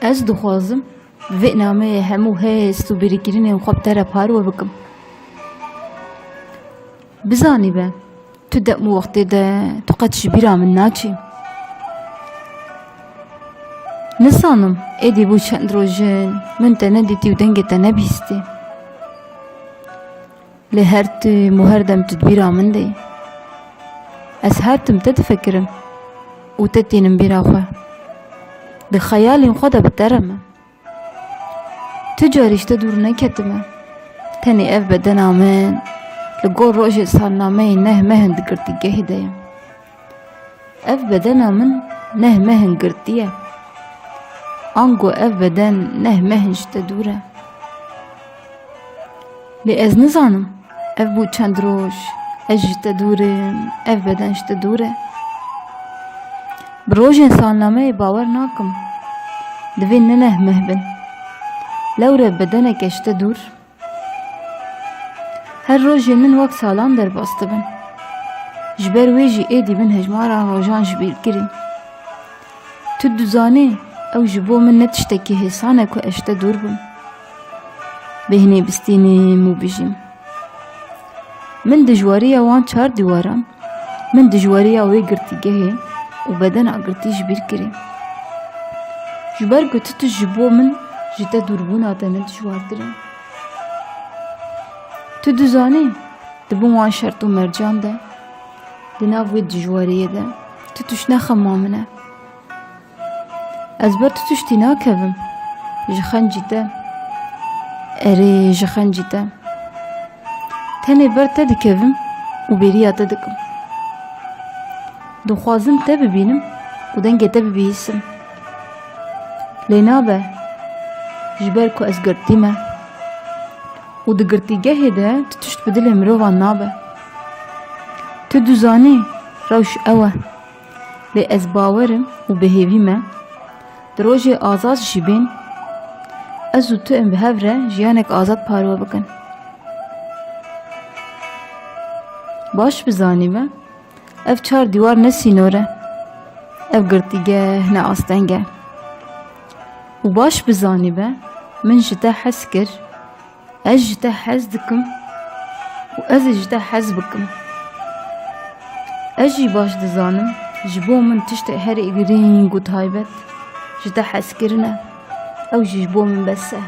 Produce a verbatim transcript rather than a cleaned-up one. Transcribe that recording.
Ez dixwazim vê nameyê hemû hêst û bêrîkirinên xwe bi te re parve bikim. Bizanîbe, tu dem û wextê de tu qet ji bîra min naçî. Nizanim, êdî bû çend roj in min te nedîtî û dengê te nebihîstî. Lê her tim û her dem tu di bîra min de yî. Ez her tim te difikirim û te tînim bîra xwe. Di xeyalên xwe de bi te re me. Tu carî ji te dûr neketime. Tenê ev bedena min li gor rojê salnameyê neh meh in di girtîgehê de ye. Ev bedena min neh meh in girtî ye. Ango ev beden neh meh in ji te dûr e. Lê ez nizanim, ev bû çend roj, ez ji te dûr im, ev beden ji te dûr e. Bi rojên salnameyê bawer nakim, divê ne neh meh bin. Lewre bedeneke ji te dûr. Her rojên min wek salan derbas dibin. Ji ber wê jî êdî min hejmara rojan ji bîr kirî. Tu dizanî, ew ji bo min ne tiştekî hêsan e ku ez ji te dûr bim. Bêhnê bistînim û bijîm. Min dijwariya wan çar dîwaran, min dijwariya wê girtîgehê û bedena girtî ji bîr kirî. Ji ber ku tu tişt ji bo min ji te dûrbûna te ne dijwartir e. Tu dizanî, di bin wan şert û mercan de, di nav wê dijwariyê de, tu tişt ne xema min e. Ez ber tu tiştî nakevim. Ji xencî te. Erê, ji xencî te. Tenê ber te dikevim û bêriya te dikim. Dixwazim te bibînim û dengê te bibihîsim. Lê nabe, ji ber ku ez girtî me. Û di girtîgehê de tu tişt bi dilê mirovan nabe. Tu dizanî, rewş ew e. Lê ez bawer im û bi hêvî me, di rojê azad jî bên, ez û tu em bi hev re jiyanek azad parve bikin. Baş bizanî me, ev çar dîwar ne sînor e, ev girtîgeh ne asteng e. Û baş bizanî me, min ji te hez kir, Ez ji te hez dikim û ez ê ji te hez bikim. Ez jî baş dizanim, ji bo min tiştê herî girîng û taybet ji te hezkirin e. Ew jî ji bo min bes e.